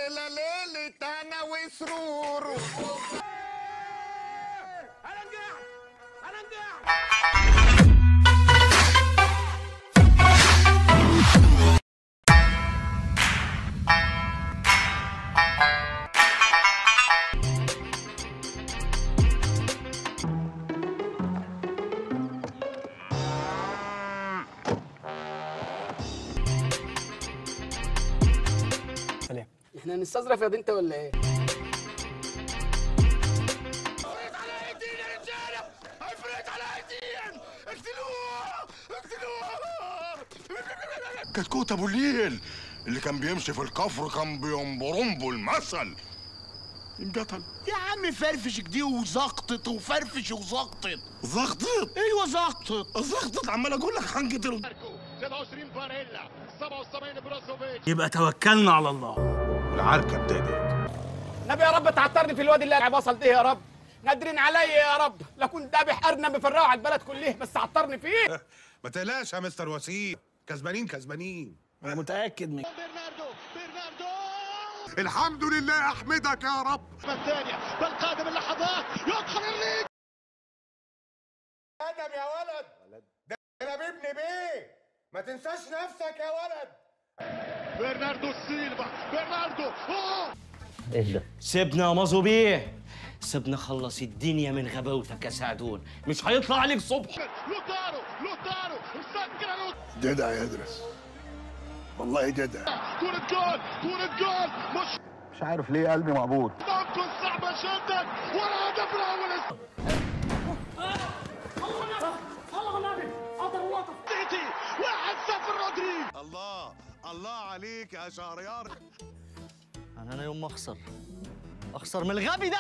ليلة ليلة انا وسرور. انا نجحت، انا نجحت. احنا هنستظرف يا بنت ولا ايه؟ عفريت على ايدين يا رجاله، عفريت على ايدين، اقتلوه اقتلوه. كتكوت ابو الليل اللي كان بيمشي في الكفر كان بينبرنبو المثل انقتل. يا عم فرفش دي وزقطت وفرفش وزقطت. زقطت؟ ايوه زقطت. زقطت، عمال اقول لك هنقتل. 27 باريلا، 77 بروزوفيتش. يبقى توكلنا على الله. والعركه ابتدت. نبي يا رب تعطرني في الواد اللي بصل ده يا رب، نادرين عليا يا رب، لا كنت ذابح ارنب مفرقه على البلد كلها، بس عطرني فيه. ما تقلقش يا مستر وسيم، كسبانين كسبانين. انا متاكد من برناردو، برناردو. الحمد لله، احمدك يا رب. الثانية بالقادم اللحظات يدخل الليج. ادم يا ولد، ده انا بابن بيه، ما تنساش نفسك يا ولد. برناردو سيلفا، برناردو. ايه ده؟ سيبنا يا مازو بيه، سيبنا خلص الدنيا من غباوتك يا سعدون، مش هيطلع عليك صبح. لوتارو، لوتارو مسكر. جدع يا ادرس، والله جدع. كرة جول، كرة جول. مش عارف ليه قلبي مقبوض. ممكن صعبة جدا، والهدف الأول. الله النبي، قدر ولطف. سيتي 1-0 رودري. الله الله عليك يا شهريار. انا يوم ما اخسر من الغبي ده.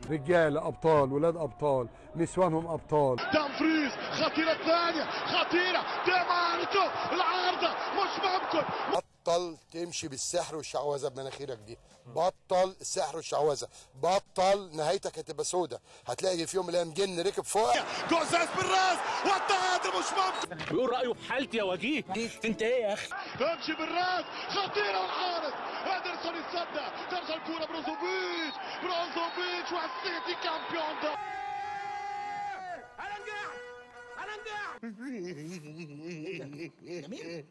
رجاله ابطال، ولاد ابطال، نسوانهم ابطال. دامفريز خطيرة ثانية، خطيرة ديماركو، العارضة مش ممكن. بطل تمشي بالسحر والشعوذة بمناخيرك دي، بطل السحر والشعوذة، بطل، نهايتك هتبقى سودة، هتلاقي في يوم من الايام جن ركب فوقك. جوزاس بالراس والتعادل مش ممكن. بيقول رايه في حالتي يا وجيه، انت ايه يا اخي؟ امشي بالراس، خطيرة والحارس ادرسون يتصدى، ترجع الكورة بروزوفيتش، بروزوفيتش والسيتي كامبيون ده. انا نجحت، انا نجحت. جميل.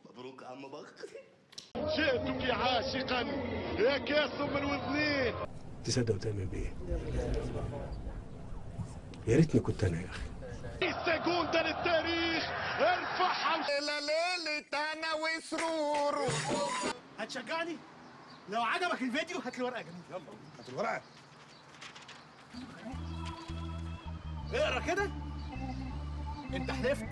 مبروك يا عم بخ. جئتك عاشقا يا كاس من وذنيه. تصدق وتؤمن بايه؟ يا ريتني كنت انا يا اخي. سيكوندا للتاريخ، ارفعها. ليلة ليلة انا وسرور. هتشجعني؟ لو عجبك الفيديو هات لي ورقة يا جميل. يلا هات الورقة. اقرا كده. انت حلفت.